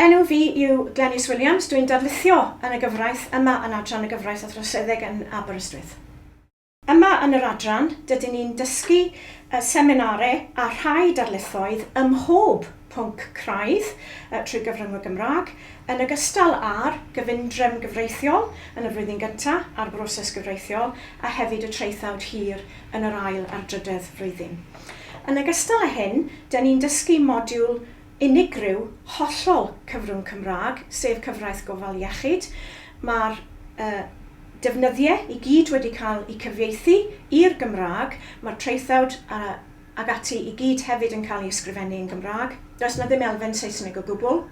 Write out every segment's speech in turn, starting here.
Enw fi yw Glenys Williams, dwi'n darlithio yn y gyfraith yma yn Adran y Gyfraith a Throseddeg yn Aberystwyth. Yma yn yr adran, dydyn ni'n dysgu seminare a rhai darlithoedd ym mhob pwnc craidd trwy gyfrwng y Gymraeg, yn ogystal â'r gyfundrefn gyfreithiol yn y flwyddyn gyntaf a'r broses gyfreithiol, a hefyd y traethawd hir yn yr ail a'r drydedd flwyddyn. Yn ogystal â hyn, dyn ni'n dysgu modiwl unigryw hollol cyfrwng Cymraeg, sef Cyfraith Gofal Iechyd. Mae'r defnyddiau i gyd wedi cael eu cyfieithu i'r Gymraeg, mae'r traethawd a ag ati i gyd hefyd yn cael ei ysgrifennu yn Gymraeg. Does 'na ddim elfen Saesneg o gwbl.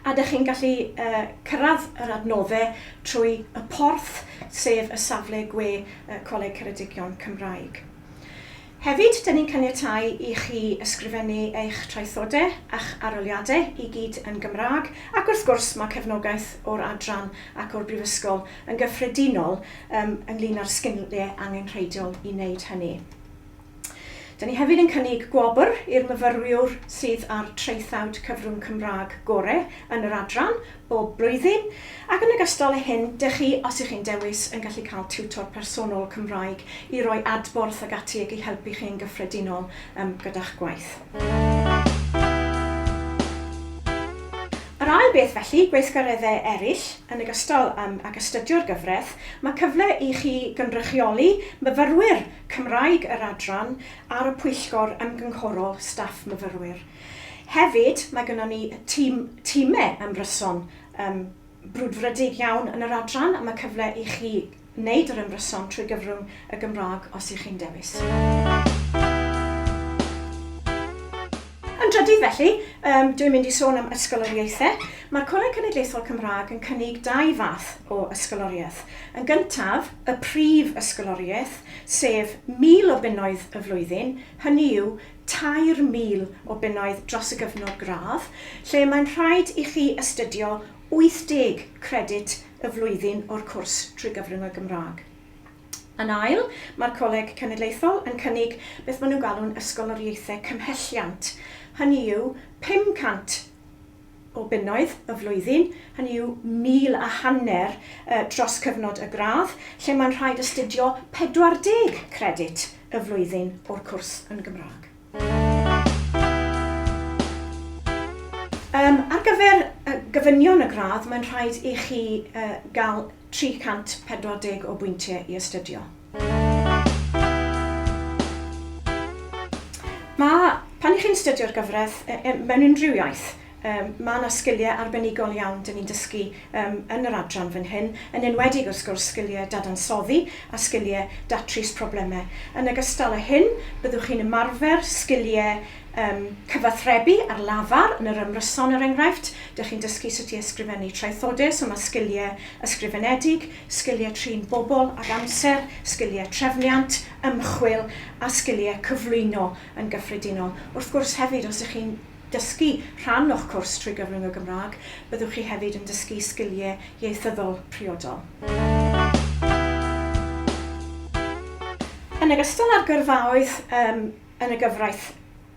A dych chi'n gallu cyrraedd yr adnoddau trwy y porth, sef y safle gwe Coleg Ceredigion Cymraeg. Hefyd, dyn ni'n caniatáu i chi ysgrifennu eich traethodau a'ch arholiadau i gyd yn Gymraeg, ac wrth gwrs mae cefnogaeth o'r adran ac o'r Brifysgol yn gyffredinol ynglŷn â'r sgiliau angenrheidiol i wneud hynny. Dyn ni hefyd yn cynnig gwobr i'r myfyriwr sydd â'r traethawd cyfrwng Cymraeg gore yn yr adran bob blwyddyn, ac yn ogystal â hyn, dych chi, os ych chi'n dewis, yn gallu cael tiwtor personol Cymraeg i roi adborth ag ati ac i helpu chi yn gyffredinol um, gyda'ch gwaith. Yr ail beth felly, gweithgareddau eraill, yn ogystal um, ag astudio'r gyfraith, mae cyfle i chi gynrychioli myfyrwyr Cymraeg yr adran ar y pwyllgor ymgynghorol staff myfyrwyr. Hefyd, mae gynnon ni tîm, timau ymryson um, brwdfrydig iawn yn yr adran a mae cyfle i chi wneud yr ymryson trwy gyfrwng y Gymraeg os ych chi'n dewis. Yn drydydd felly, um, dwi'n mynd i sôn am ysgoloriaethau. Mae'r Coleg Cenedlaethol Cymraeg yn cynnig dau fath o ysgoloriaeth. Yn gyntaf, y prif ysgoloriaeth, sef 1,000 o bunnoedd y flwyddyn, hynny yw 3,000 o bunnoedd dros y gyfnod gradd, lle mae'n rhaid i chi astudio 80 credit y flwyddyn o'r cwrs trwy gyfrwng y Gymraeg. Yn ail, mae'r Coleg Cenedlaethol yn cynnig beth maen nhw'n galw'n ysgoloriaethau cymhelliant, hynny yw 500 o bunnoedd y flwyddyn, hynny yw 1,500 dros cyfnod y gradd, lle mae'n rhaid astudio 40 credit y flwyddyn o'r cwrs yn Gymraeg. Um, ar gyfer gofynion y gradd, mae'n rhaid i chi gael 340 o bwyntiau i astudio. Mae, pan i chi'n astudio'r gyfraith mewn unrhyw iaith, um, mae yna sgiliau arbenigol iawn dyn ni'n dysgu um, yn yr adran fan hyn, yn enwedig wrth gwrs sgiliau dadansoddi a sgiliau datrys problemau. Yn ogystal â hyn, byddwch chi'n ymarfer sgiliau um, cyfathrebu ar lafar yn yr ymryson er enghraifft. Dych chi'n dysgu sut i ysgrifennu traethodau, so mae sgiliau ysgrifenedig, sgiliau trin bobl ag amser, sgiliau trefniant, ymchwil a sgiliau cyflwyno yn gyffredinol. Wrth gwrs hefyd, os ych chi'n dysgu rhan o'ch cwrs trwy gyfrwng y Gymraeg, byddwch chi hefyd yn dysgu sgiliau ieithyddol priodol. Yn ogystal â'r gyrfaoedd um, yn y gyfraith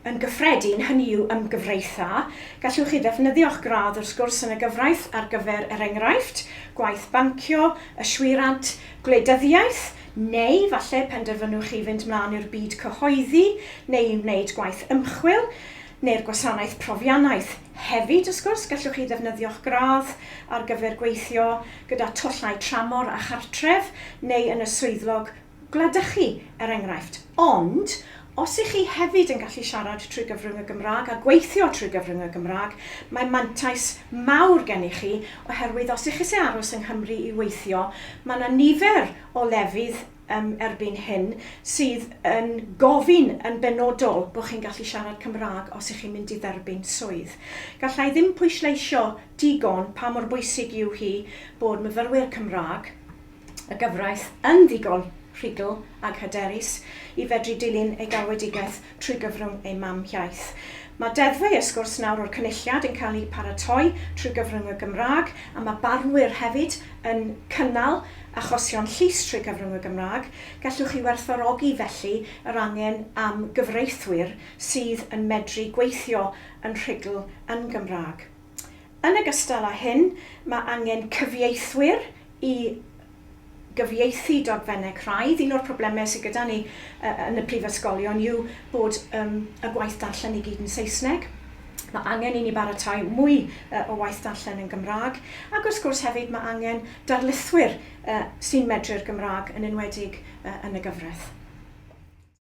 yn gyffredin, hynny yw ymgyfreitha, gallwch chi ddefnyddio'ch gradd wrth gwrs yn y gyfraith ar gyfer, er enghraifft, gwaith bancio, yswirant, gwleidyddiaeth, neu falle penderfynwch chi fynd mlaen i'r byd cyhoeddi neu i wneud gwaith ymchwil, neu'r gwasanaeth profiannaeth. Hefyd, wrth gwrs, gallwch chi ddefnyddio'ch gradd ar gyfer gweithio gyda tollau tramor a chartref, neu yn y swyddlog gwladychu, er enghraifft. Ond, os ych chi hefyd yn gallu siarad trwy gyfrwng y Gymraeg a gweithio trwy gyfrwng y Gymraeg, mae mantais mawr gennych chi, oherwydd os ych chi eisiau aros yng Nghymru i weithio, mae yna nifer o lefydd um, erbyn hyn sydd yn gofyn yn benodol bod chi'n gallu siarad Cymraeg os ych chi'n mynd i dderbyn swydd. Gallai ddim pwysleisio digon pa mor bwysig yw hi bod myfyrwyr Cymraeg y gyfraith yn ddigon rhugl ag hyderus i fedru dilyn ei galwedigaeth trwy gyfrwng ei mam iaith. Mae deddfau ysgwrs nawr o'r Cynulliad yn cael eu paratoi trwy gyfrwng y Gymraeg a mae barnwyr hefyd yn cynnal achosion llys trwy gyfrwng y Gymraeg. Gallwch chi werthfawrogi felly yr angen am gyfreithwyr sydd yn medru gweithio yn rhugl yn Gymraeg. Yn ogystal â hyn, mae angen cyfieithwyr i gyfieithu dogfennau craidd. Un o'r problemau sydd gyda ni yn y prifysgolion yw bod um, y gwaith darllen i gyd yn Saesneg. Mae angen i ni baratoi mwy o waith darllen yn Gymraeg, ac wrth gwrs hefyd mae angen darlithwyr sy'n medru'r Gymraeg, yn enwedig yn y gyfraith.